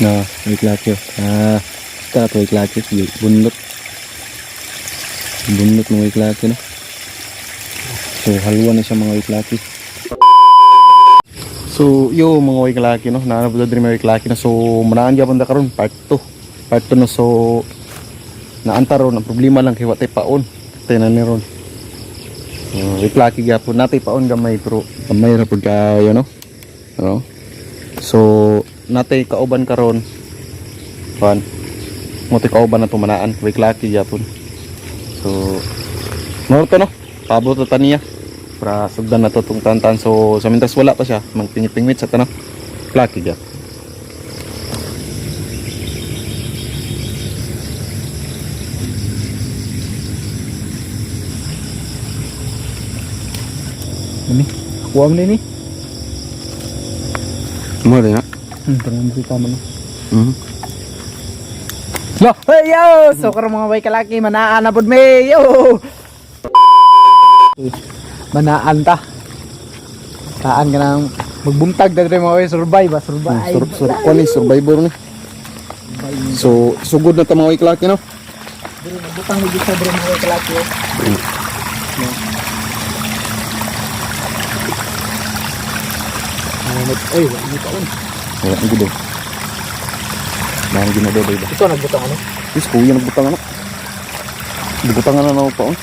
Na, way klaki. Ah, kat way klaki. Bunot. Bunot ng way klaki, no? So, halwa na siya, mga way klaki. So, yo mga way kalaki, no. Naa na diri mga way kalaki, no. So, manaan gyapon ta karon part 2. Part 2, no. So, naanta ron ang problema lang kay wa tay paon. Tay na ni ron. So, way kalaki gyapon natay paon gamay pero gamay ra pud kaayo, no. No? So, natay kauban karon. Pan. Mo tay kauban na tumanaan, way kalaki gyapon. So, mao to, no. Paabot ta niya para sugdan na to tong tantan. So sa mintas wala pa siya, magpingit-pingwit sa tanong klaki gyud. Ini. Kuha mo ni. Mo na. Parang kita man. Mhm. Lo, hey yo! So karon, mga way kalaki, manaan na pud me. Yo! Manaan ta. Taan ka nang magbuntag na diri, mga way, survive ba, survive. Sur sur ko ni survivor ni. So sugod na ta, mga klaki, no. Diri magbutang mo sa diri, mga way kalaki. Oh. Oy, wala ni paon. Wala ang gudo. Dahil ginadoday ba? Ito nagbutang ano? Is kuya nagbutang ano? Nagbutang na na pa on.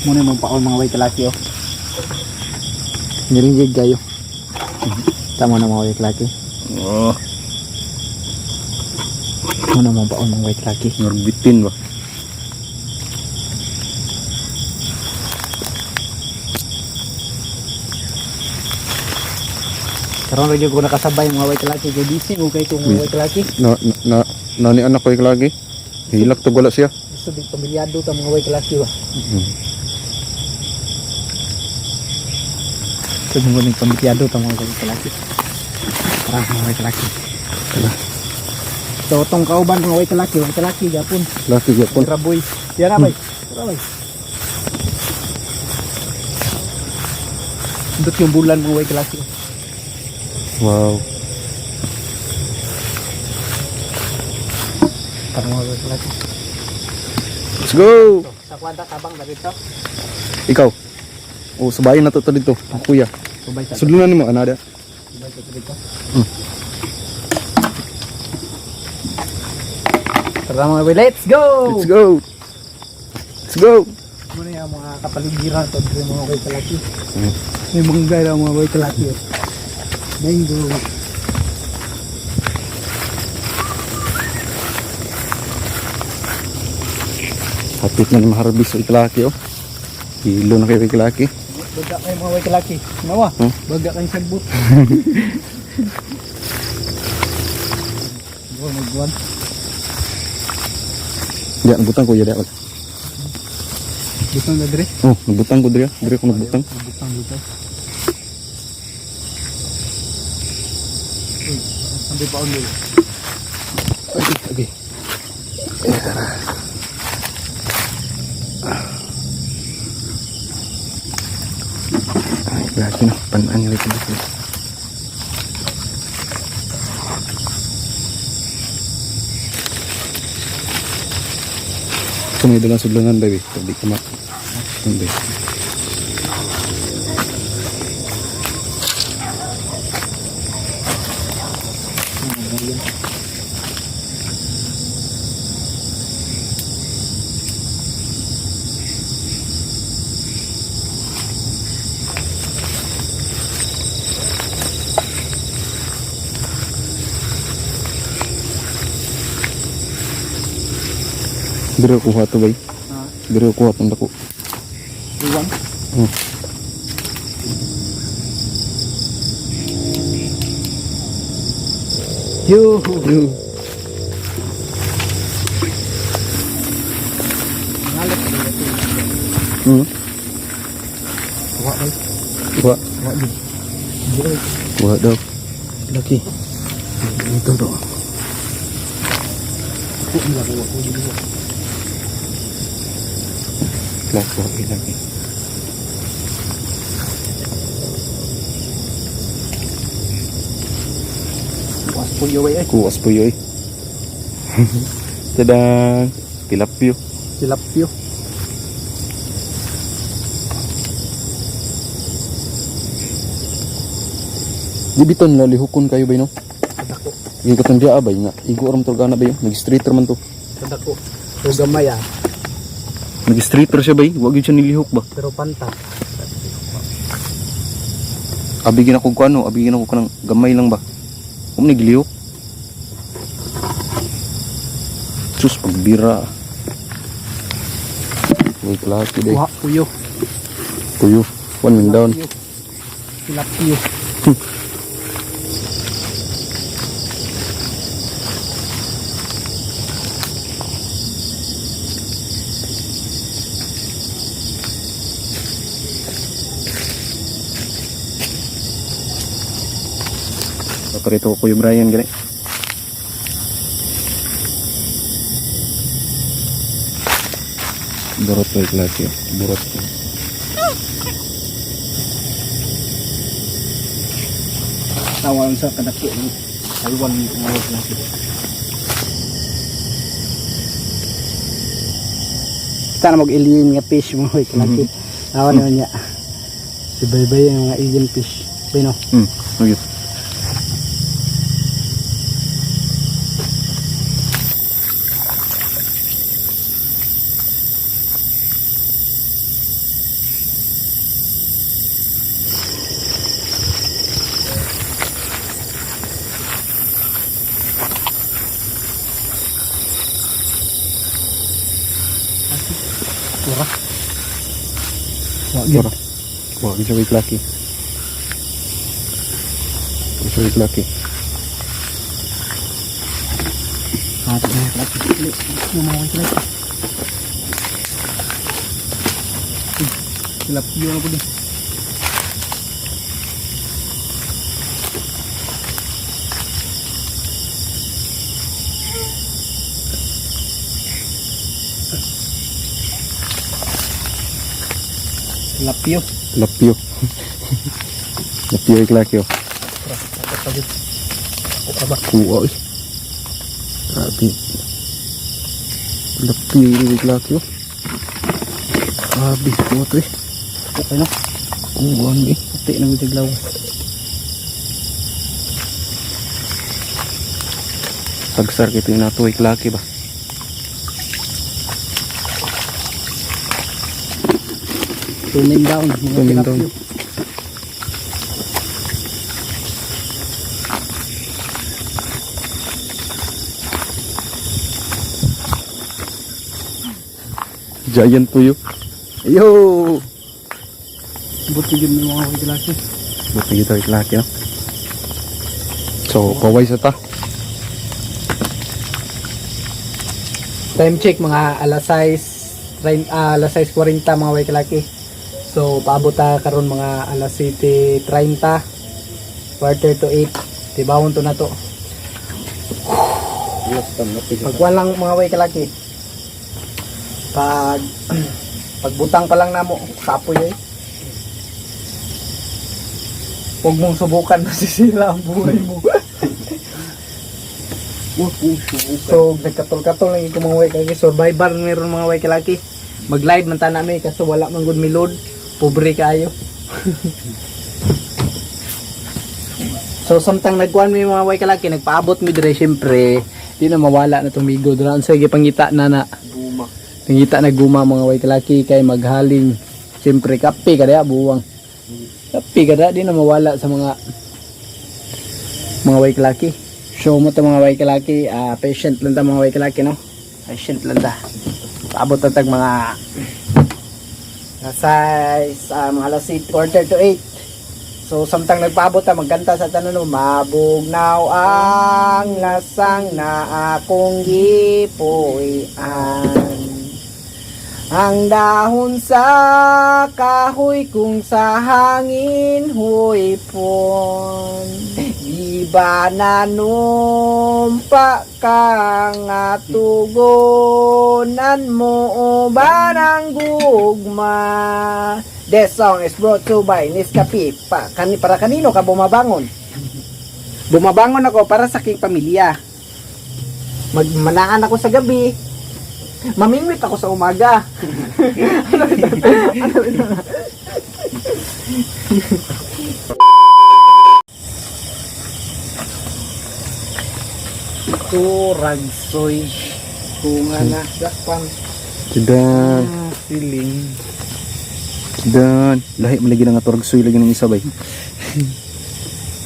Muna mong paon, mga way kalaki, oh. Niringgig kayo. Tama na, mga way kalaki. Oh, Muna mong paon, mga way kalaki. ngurbitin ba? Karon ra gyud ko nakasabay, mga way kalaki, kay busy mo kay itong mga way kalaki. Na na na, na ni anak ko lagi. Hilak to wala siya. Gusto big pamilyado ta, mga way kalaki ba. So mo ning pamilyado ta, mga way kalaki. Tara, mga way kalaki. Tara. So tong kauban, mga way kalaki, way kalaki gapon. Laki gyapon. Tara boy. Yan na bay. Tara bay. Indot yung bulan, mga way kalaki. Wow. Tara, mga way kalaki. Let's go. So, sa kwanta tabang na dito. Ikaw. Oh, sabayin na to to dito. Ah, kuya. Subay sa. Sudlan nimo anada. Subay sa dito. Tara, mga way, let's go. Let's go. Let's go. Muna yung mga kapaligiran to diri, mga way kalaki. May manggay lang, mga way kalaki. Oh. Mango. Hapit na ni maharbis sa iklaki oh. Hilo na kayo iklaki. Baga kayo, mga way kalaki. Nawa, Hmm? baga kayo sagbot. Go magbuwan. Diya, nagbutang ko diya. Butang na dire. Oh, nagbutang ko diya. Dire ko nagbutang. Butang dito. Uy, sampai paon dulu. Okay, okay. Eh, tara. Ay, laki na. Panaan yung dito. Ito may dalang sudlanan, baby. Pag di ka ma... Hindi. Dire kuha to, bay. Ha? Dire kuha tong dako. Iwan. Yo. Yo. Ngalot ka dito. Wa bay. Kuha. Wa gid. Bro, Kuha daw. laki. Ito to. Ko nila ko ko dito. Laki, laki, laki. Puyo eh. Kuwas puyo eh. Tadang! Tilapio. Tilapio. Di biton la lihukon kayo bay no? Kadako. Yung katong diya bay nga. Igo ram to gana bay. Nag-streeter man to. Kadako. So gamay ah. Nag-streeter siya bay. Wag yun siya nilihok ba? Pero panta. Abi gina ko kuano, abi gina ko kanang gamay lang ba. Um naglihok. Sus pagbira. Wait laki day. Kuha puyo. Tuyo. One min down. Tilapio. Paparito ko yung Brian gani. Burot wait laki. Burot. Tawag sa kadako ng Taiwan mga way kalaki. Kita na mag-alien nga fish mga way kalaki. Tawa na niya. Si Baybay ang mga alien fish. Bay no? Okay. Pura. Wa gyud. Ora. Wah, bisa wait laki. Bisa wait laki. Ato mga kalaki. Dili, yung mga way kalaki. Uy, tilapio na po din. Tilapio. Lapio. Lapio wait laki. Oh. Ako ba? Kuha eh. Grabe. Lapio wait laki. Oh. Grabe, kuha to eh. Okay no? Kuha eh. Puti na gud lawas. Tagsar kito yung nato wait laki ba. Tuning down. Mga Tuning tilapio. down. Giant puyo. Yo! Buti yun may mga way kalaki. Buti kita wait laki no. So, paway sa ta. Time check mga alas 6, alas 6:40 mga way kalaki. So paabot ta karon mga alas 7:30, 7:45. Tibawon to na to. Pagkuan lang mga way kalaki. Pag pagbutang pa lang namo, kapoy eh. Huwag mong subukan, masisira ang buhay mo. So, nagkatol-katol lang yung mga way kalaki. Survivor meron mga way kalaki. Mag-live man ta nami kaso wala man gud mi load. Pobre kaayo. So, samtang nagkuan mi mga way kalaki, nagpaabot mi dire syempre, di na mawala na tumigo. Dira sa gipangita na na. Guma. Pangita na guma mga way kalaki kay maghaling. Syempre kape kada buwang. Kape kada di na mawala sa mga way kalaki. So mo to mga way kalaki, patient lang ta mga way kalaki no. Patient lang ta. Paabot na tag mga nasa mga alas 8, 7:45. So samtang nagpaabot ta magkanta sa tanan no, mabugnaw ang lasang na akong gipuy-an. Ang dahon sa kahoy kung sa hangin huipon. Di ba nanumpa ka nga tugonan mo o barang gugma? This song is brought to by Nescafe. Para kanino ka bumabangon? Bumabangon ako para sa aking pamilya. Magmanaan ako sa gabi. Mamingwit ako sa umaga. Ano ito? Ano ito? Turagsoy. Tunga na. Dakpan. Tidan. Ah, siling. Tidan. Lahi man lagi na nga turag suy lagi ng isa bay.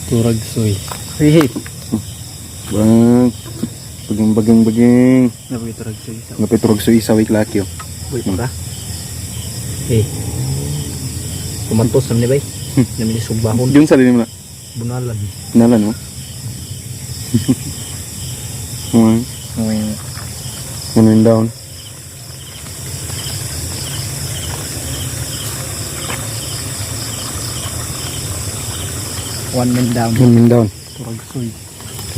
Turagsoy. Hey. Bang. Baging baging baging. Nabuhi turagsoy. Nga pa turag suy sa wik laki oh. Uy, pa. Eh. Kumantos naman ni bay. Namin ni sugbahon. Yun sa lilim na. Bunalan. Nalan mo. One. One and down. One man down. One man down. Turagsoy.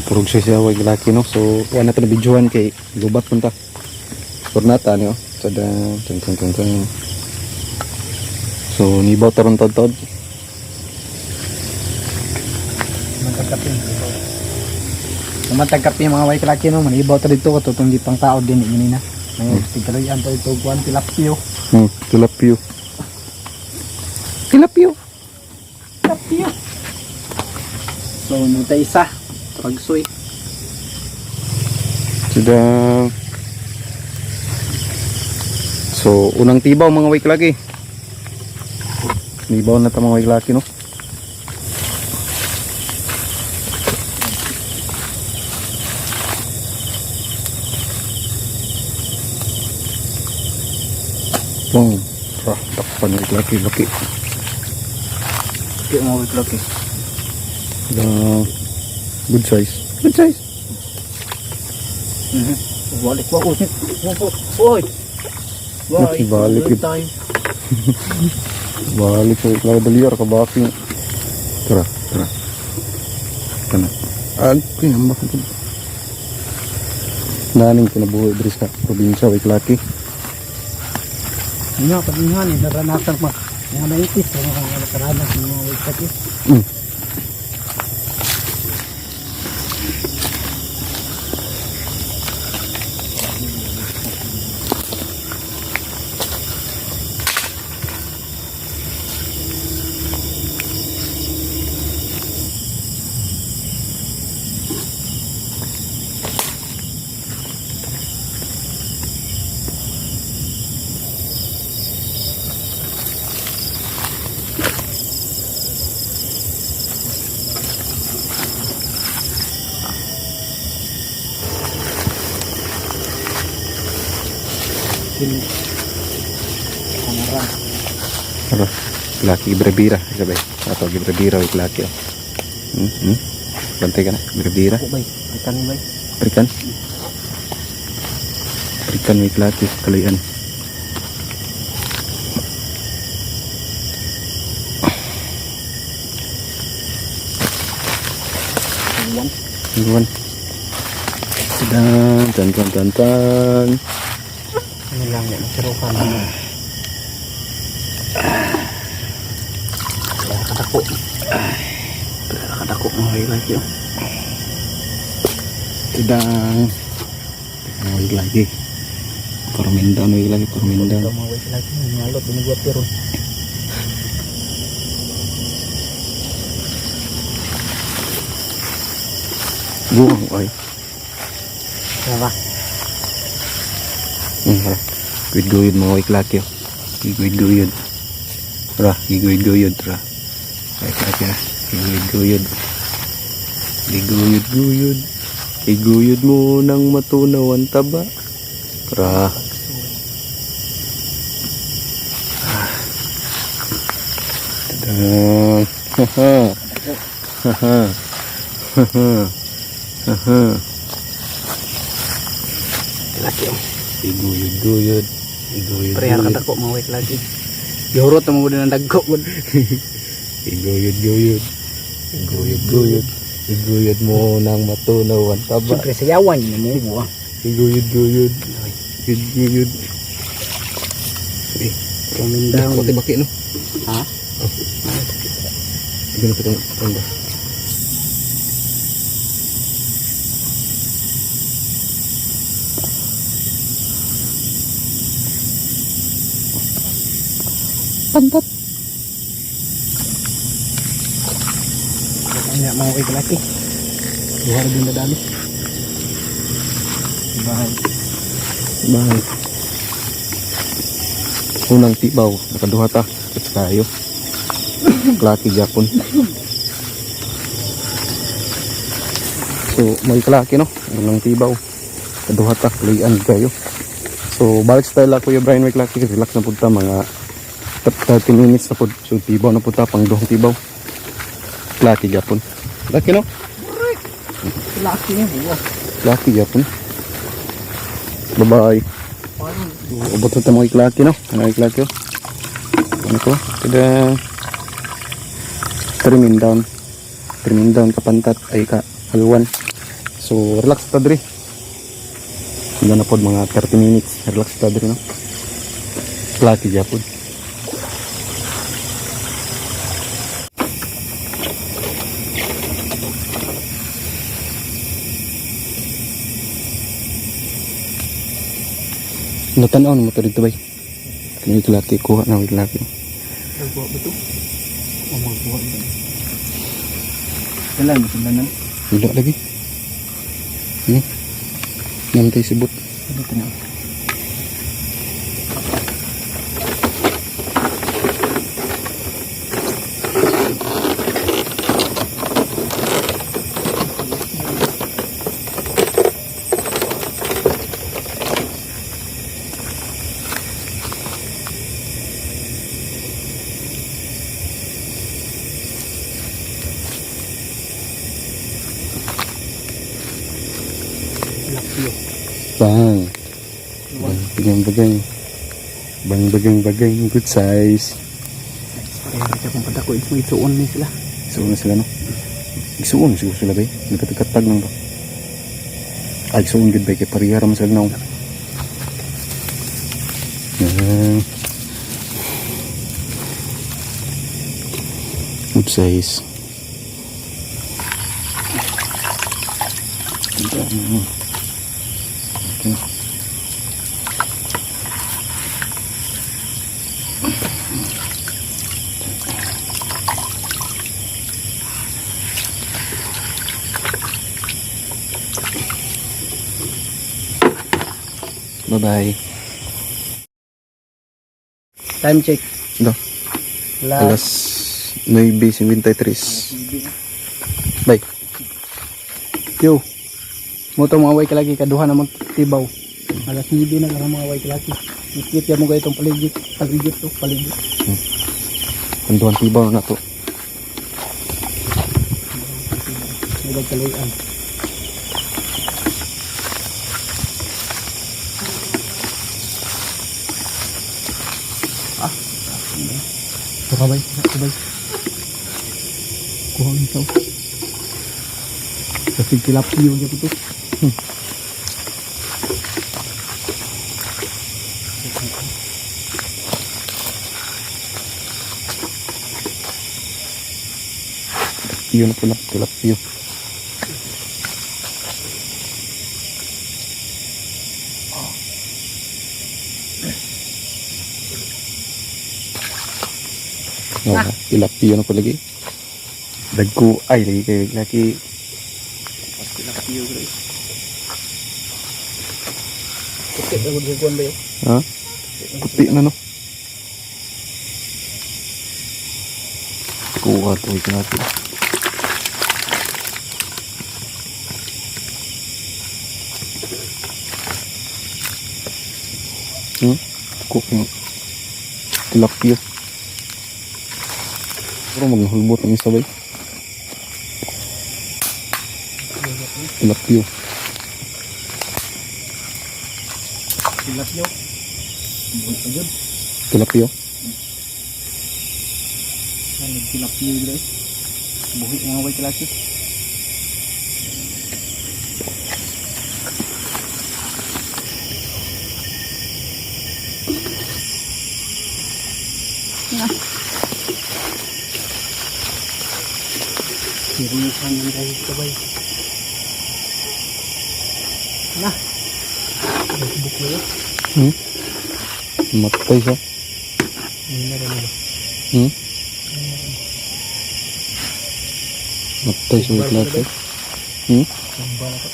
Turog siya siya wag laki no. So wala na to na videohan kay gubat punta. Tornata niyo. Tada tun tun tun tun. So nibaw taron tod tod. Matagkape. Matagkape mga way kalaki no. Manibaw ta dito katutong gipang tao din ni na. May tigaloy ang ito kuan tilapio. Tilapio. Tilapio. Tilapio. So nuta isa. Turagsoy. Tada. So unang tibaw mga wake laki. Nibaw na ta mga wake laki no. Bong. Rah, takpan wake laki laki. Kaya mga way kalaki. The good size. Good size. Balik wa ko. Oy. Bye. Balik. Good time. Balik sa iklaw daliyar ka baki. Tara, tara. Kana. Agay ang bakit. Naning kinabuhi diri sa probinsya way klaki. Nga pag nga ni naranasan pa. Mga 90s mga nakaranas ng mga way kalaki. Kini. Kamara. Tara. Klaki ibrabira sabay. Ato ibrabira way klaki. Oh. Bantay ka na. Ibrabira. Ako bay. Ay kani bay. Prikan. Prikan way klaki kalayan. One. One. Tan tan tan tan tan. Ano lang yan, sirukan. Kadako. Kadako mga way lagi. Tidang. Wig lagi. Kormindan wig lagi kormindan. Mga way lagi, ngalot binigwat pero. Buang ay. Tara. Ha. Guyod guyod mga wig lagi. Oh. Guyod guyod. Ra, guyod guyod ra. Wig lagi ah. Guyod guyod. Guyod guyod. Iguyod mo ng matunaw ang taba. Ra. Tadang. Haha. Haha. Haha. Haha. Lagi oh. Iguyod guyod. Iguyod Prehar guyod. kadako mga way lagi. Gihurot mo gud ng dagko gud. Iguyod guyod. Iguyod guyod. Iguyod mo ng matunaw ang taba. Siyempre sayawan yun mo buwa. Iguyod guyod. Iguyod guyod. Eh, Kamindang. dako baki no. Ha? Ganun ko itong ba? Pantat. Kanya mga way kalaki. Duha ra din nadali. Bye. Bye. Unang tibaw, nakaduha ta. At kayo. Klaki Japon. So, may klaki no. Unang tibaw. Kaduha ta, luyan kayo. So, balik style la Kuya Brian, may klaki. Relax na pud ta mga 30 minutes na pud. So, tibaw na pud ta pang duhang tibaw. Klaki Japon. Laki no? Laki niya buwa. Klaki Japon. Bye-bye. Ubot na tayo mga iklaki, no? Ano iklaki, oh? Ano ko? Kada trimming down. Trimming down kapantat ay ka halwan. So, relax ta diri. Hindi na pod mga 30 minutes. Relax ta diri, no? Klaki gyapon. Natanaw mo to dito bay. Kini iklaki kuha na iklaki. Nagbuwa ba to? O magbuwa ito. Kailan mo sundanan? Wala lagi. Namtay sibot. Ano ito na? Laki. Bang. Bang, bagang, bagang. Bang, bagang, bagang. Good size. Kaya siya kung padako, it's may suon ni sila. Isuon na sila, no? Isuon siguro sila, bay. Nagkatagkatag lang ba? Ay, isuon good, bay. Kaya pareha raman sila na. Yan. Good size. Okay. Bye-bye. Time check. Do. Alas Alas 9:53. Bye. Yo. Mo to mga way kalaki kaduha na tibaw. Alas 9 na karon mga way kalaki. Ikit ya mo gay itong paligid, paligid to, paligid. Kanduhan tibaw na to. May kaluyan. Ah. Ito ka bay, ito bay. Kuha ang ikaw. Kasi tilapia yung ito. Yun na pula, tilapia. No, tilapia na pala lagi. Dagko ay lagi kay laki. Tilapia guys. Puti na gud kuan ba yun? Ha? Puti na no. Kuha to natin. Kuha. Tilapia. Pero magnahulbot ang isa bay. Tilapia. Tilapia. Buhay pa dyan. Tilapia. Ano, tilapia guys. Buhi mga way kalaki. Na. Seryosan yan guys kabay. Na. Buk na yun. Matay siya. Hindi na rin. Matay sa way klaki. Hmm? Samba na to.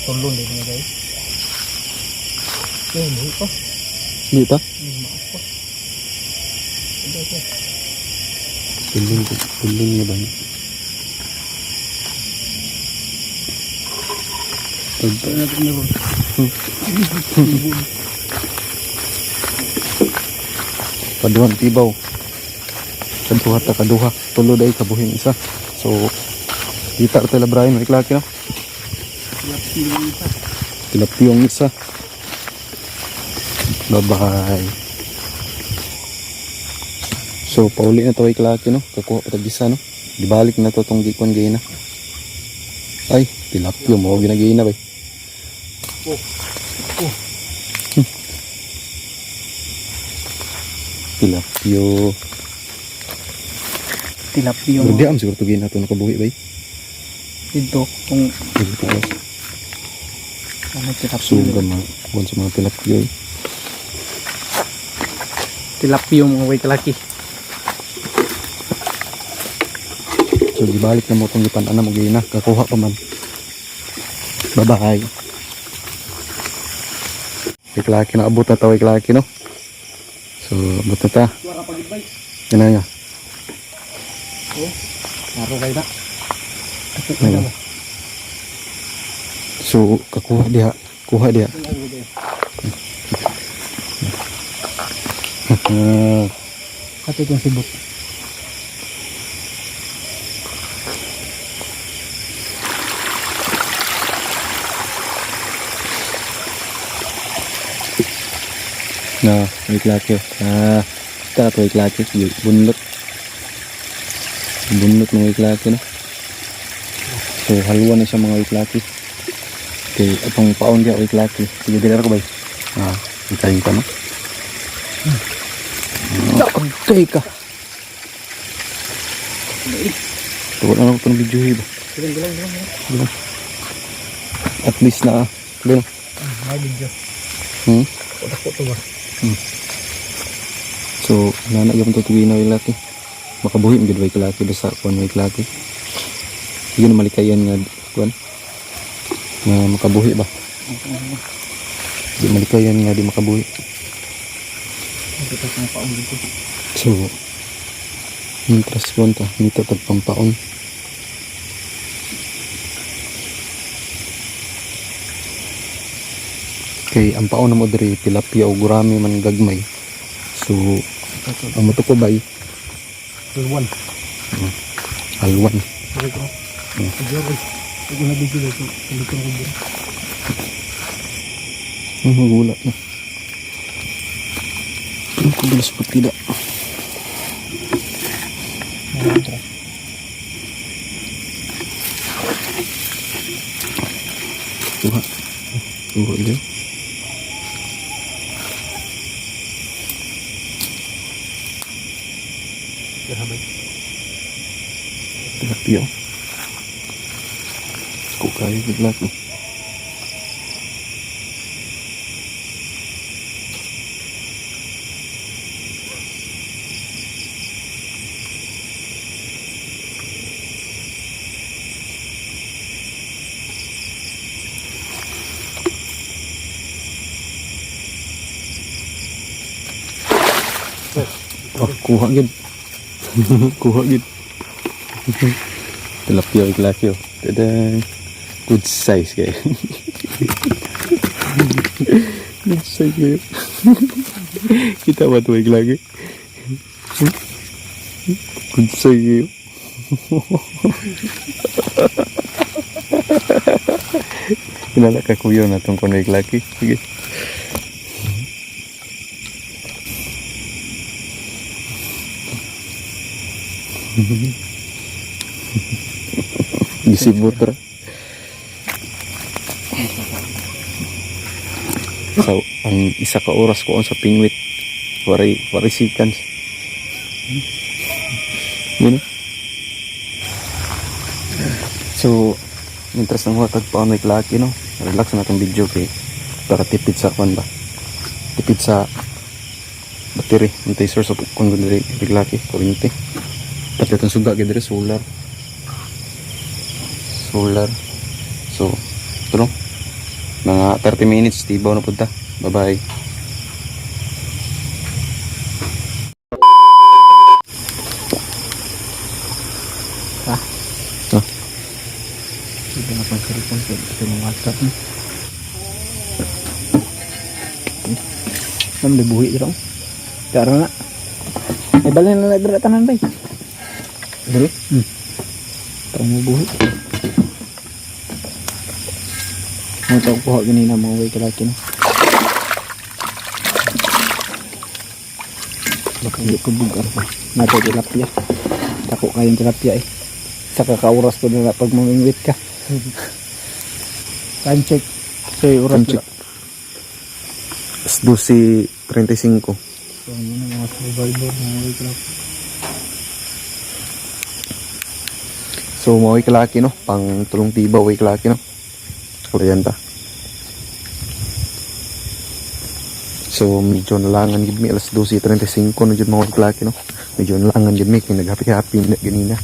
Tulon din niya, guys. Eh, buhi pa. Di pa? Maas pa. Ito, ito. Tulong, tulong niya ba niya? Ito natin na ron. Kaduhan tibaw. Kaduha ta kaduha. Tulo day kabuhin isa. So kita ra tala Brian may klaki no. Tilapiyong isa. Bye-bye. So pauli na to kay klaki no. Kakuha pa tag isa no. Gibalik na to tong gikon gayna. Ay, tilapio mo ginagayna bay. Oh. Oh. Tilapio. Tilapio. Pero di am siguro to gina to nakabuhi bay. Dito, kung Dito alas. ano tilapio. Suga mga kuwan sa mga tilapio eh. Tilapio mga way kalaki. So gibalik na mo itong gipan-ana mo gina. Kakuha pa man. Bye-bye. Iklaki na abot na tawa iklaki no. So abot na ta. Wala pa gid bay. Yan na nga. Oh. Naro kay na. Ayun. So kakuha diha. Kuha diha. Ah, Kato itong sibot. Na, may klaki. Ah, ta to iklaki. Bunlot. Bunlot mga iklaki no. So halwa na siya mga iklaki. Okay, atong paon diha iklaki. Sige dili ra ko bay. Ah, ikayin ka no. Okay ka. Tuwa na lang itong video eh, ba? Gilang, gilang, gilang. Diba? At least na ah. Diba? May video. Hmm? Dako to ba? So, nana gyud to tuwi na laki. Makabuhi man gyud way kalaki basta kuan way kalaki. Yun malikayan nga kuan. Nga makabuhi ba? Di malikayan nga di makabuhi. Ito pa sa paong dito. So, mientras kuan ta, nito tag pampaon. Kay ang paon na mo diri tilapia o gurami man gagmay. So, ang matukobay One. alwan. Okay ko. Video ko. Ito na video dito. Dito ko dito. Ang magulat na. Ang kudulas putida. Kuha. Kuha dyan. Tilapia. Kuha kayo. Good luck. No? Oh, kuha gid. Kuha gid. Tilapia iklaki oh. Tada. Good size kayo. Good size kayo. Kita ba ito iklaki? Good size kayo. Kinala ka kuya na itong kuno iklaki. Sige. Gisibot ra. So, ang isa ka oras ko sa pingwit. Waray, waray seconds. Yun. So, mientras nang watag pa may klaki, no? Relax na itong video kay Para tipid sa kwan ba? Tipid sa battery. Antay source of kwan diri biglaki kuryente. Pati itong suga gid diri solar. Solar. So, ito no? Mga 30 minutes tibaw na punta. Bye-bye. Ah. Ah. Ito na pang cellphone ko. Ito yung WhatsApp ni. Nam buhi dito. Tara na. Ay balin na na tanan bay. Dili? Tao mo buhi. Mo tao kuha ganina mga way kalaki no. Baka hindi ko bugar pa. Nato tilapia. Tako kayong tilapia eh. Sa kakauras po nila pag mamingwit ka. Time check. So, oras Time check. Alas 12:35. So, yun ang mga survivor mga way kalaki. So, mga kalaki, no? Pang tulong tiba, way kalaki, no? Kalayan ta. So, medyo nalangan gid mi alas 12:35 na jud mga kalaki, no? Medyo nalangan gid mi kay naghappy-happy na ganina.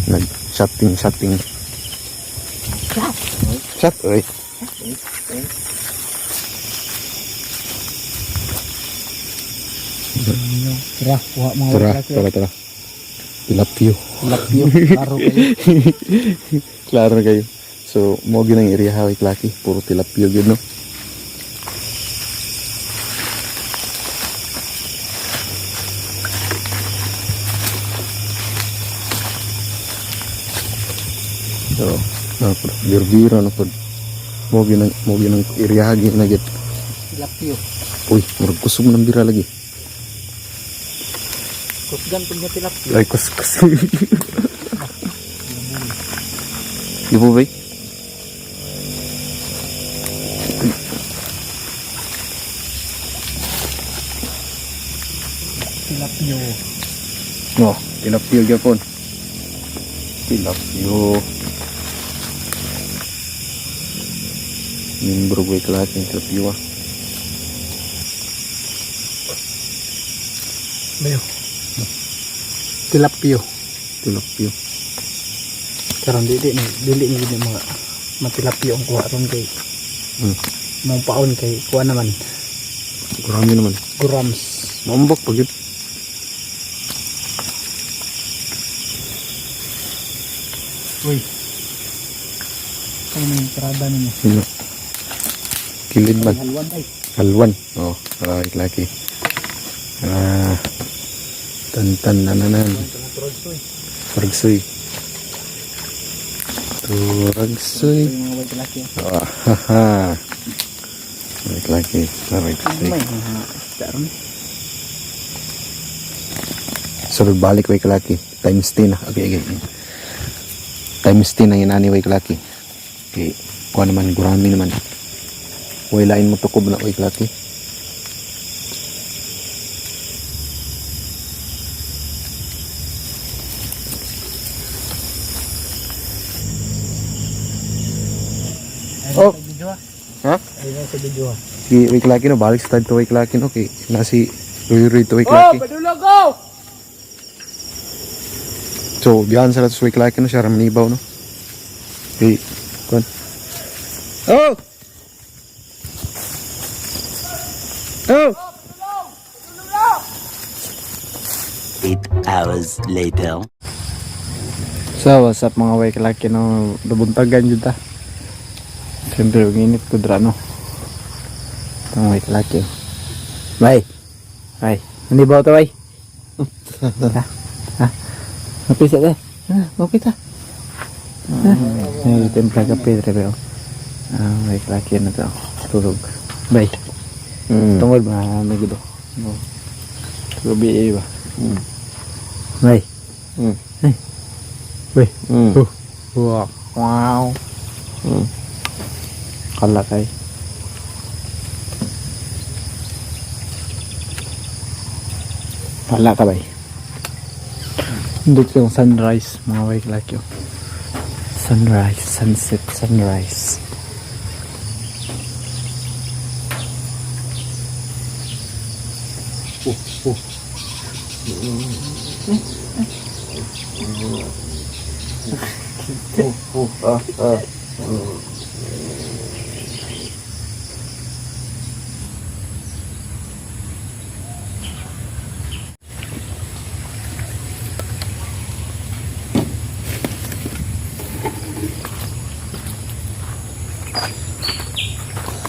Nag-chatting, chatting. Chat, oy. Tara, kuha mga Tara, way kalaki. tara, tara. Tilapio. Tilapio. Klaro kayo. Klaro na kayo. So, mo gyud ang area way klaki, puro tilapio gyud, no? So, na po, birbira na po. Mo gyud ang area gyud na gyud. Tilapio. Uy, murag kusog ng bira lagi. Kusgan pag nga tilapio. Ay, kuskus. Di po ba? Tilapio. No, tilapio gyapon. Tilapio. Mimbro ko lahat ng tilapio ah. Bayo. Tilapio. Tilapio. Karon dili ni dili ni gid mga matilapio ang kuha ron kay mga paon kay kuha naman Grabe naman. grams. Maambak pag yun. Uy. Ano yung parada ninyo? Ano? Kilid man. Halwan ay. Halwan. Oh, alright, laki. Ah. Tantan nananan. Turagsoy. Turagsoy. Yung mga white laki. Ah, ha, ha. Alright, laki. Alright, May mga isda ron. So, balik way kalaki. Times 10 na. Okay. Times 10 ang inani way kalaki. Okay. Kuha naman, gurami naman. Way lain mo tukob na way kalaki. Oh. Sa video ah. Ha? Ayun sa video ah. Sige, way kalaki no. Balik sa to way kalaki no. Okay. Nasi Ruy Ruy to way kalaki. Oh, padulog go! So, biyahan sa lahat sa way kalaki no. Siya ramanibaw no. Okay. Kuhan. Oh! Oh! 8 hours later. So, what's up mga way kalaki no? Lubuntagan yun ta. Siyempre, ang init ko dra no. Itong way kalaki. Bay! Bay! Hindi ba ito bay? Ha? Ha? Mapisa ta? Ha? Okay ta? Ha? Ay, templa kape dre ba? Ah, way kalaki na to. Tulog. Bay! Tungod ba? May gudo. No. Tulog eh ba? Bay! Ay. Bay! Oh. Wow. Wow. Kalakay. Wala ka bay. Dito yung sunrise mga way kalaki. Oh. Sunrise, sunset, sunrise. Oh, oh. Oh, oh, ah, ah.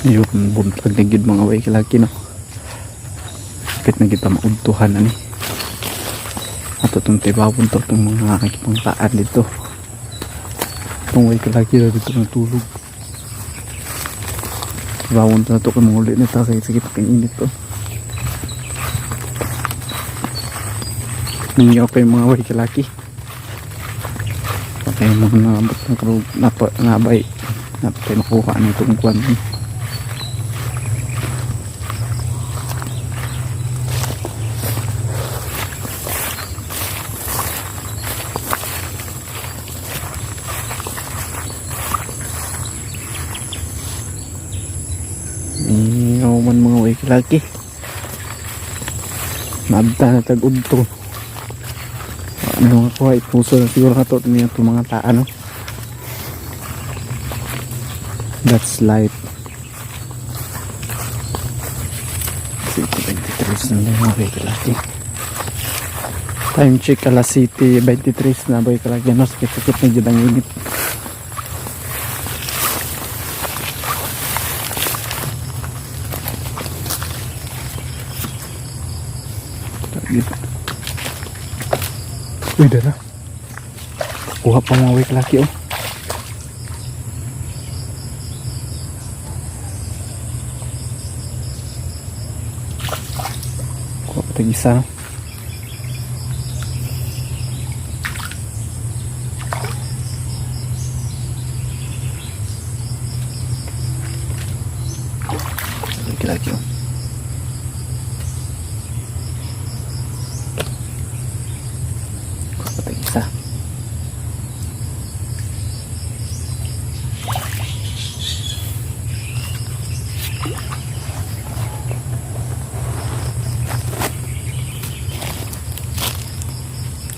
Yung buntag na gyud, mga way kalaki, no. Kapit na kita maudtuhan ani. Ato tong tibawon to itong mga kipangtaan dito. Itong way kalaki na dito natulog. Tibawon to na to kay mga ulit nito kay sige paking init to. Nangyaw pa yung mga way kalaki. Patay mga naabot ng karug napa nabay napatay makuha na itong kwan. Ingaw man, mga way kalaki. Maabta na tag udto. Ano nga kuha, ipuso na siguro na to niya itong mga taan, no? That's life. 7:23 na lang, mga way kalaki. Time check, alas 7:23 na, boy kalaki. No, sakit-sakit na dyan ang init. Dito. Uy, dala. Kuha pa, mga way kalaki, oh. Kuha pa tag isa, no? Way kalaki, oh. Kuha pa tag isa.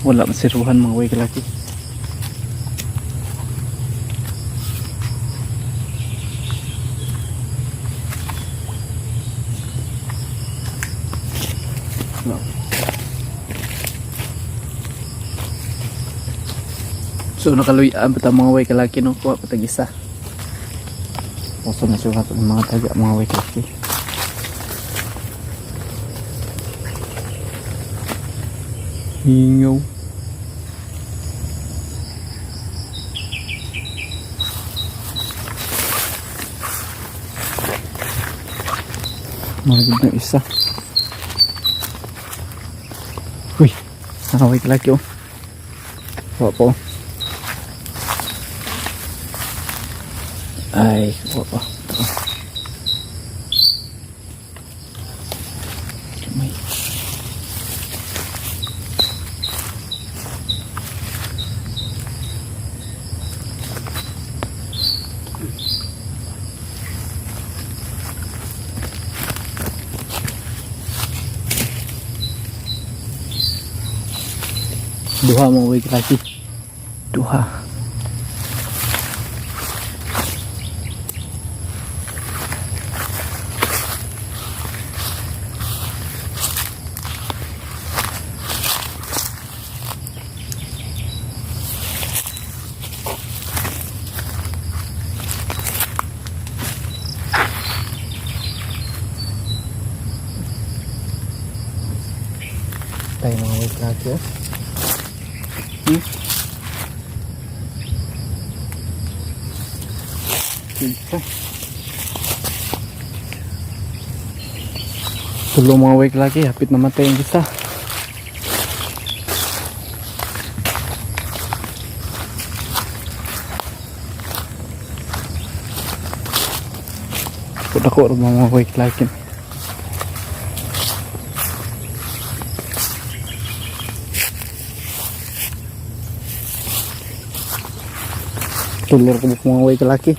Wala masiruhan, mga way kalaki. No. So nakaluyan pa ta, mga way kalaki, no, kuha pa tag isa. Puso na siya ng mga taga, mga way kalaki. Hingaw. Maragid na isa. Uy, nakaway kalaki, oh. Kuha po. Ay, kuha pa. Ito. Kamay. Duha, mga way kalaki. Duha. Tayo, mga way kalaki, oh. Dito. Tulo, mga way kalaki, hapit namatay ang isa. Dako ra mga way kalaki. Tulo ra mga way kalaki.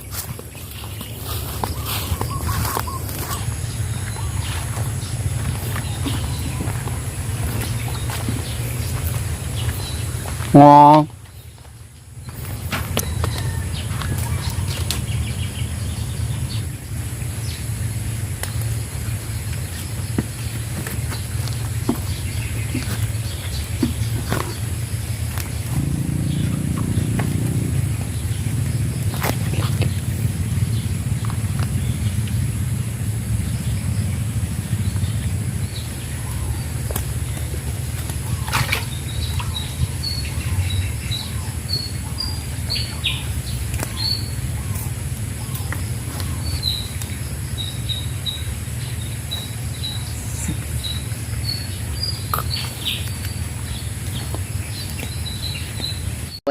Wow.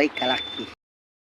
Way kalaki.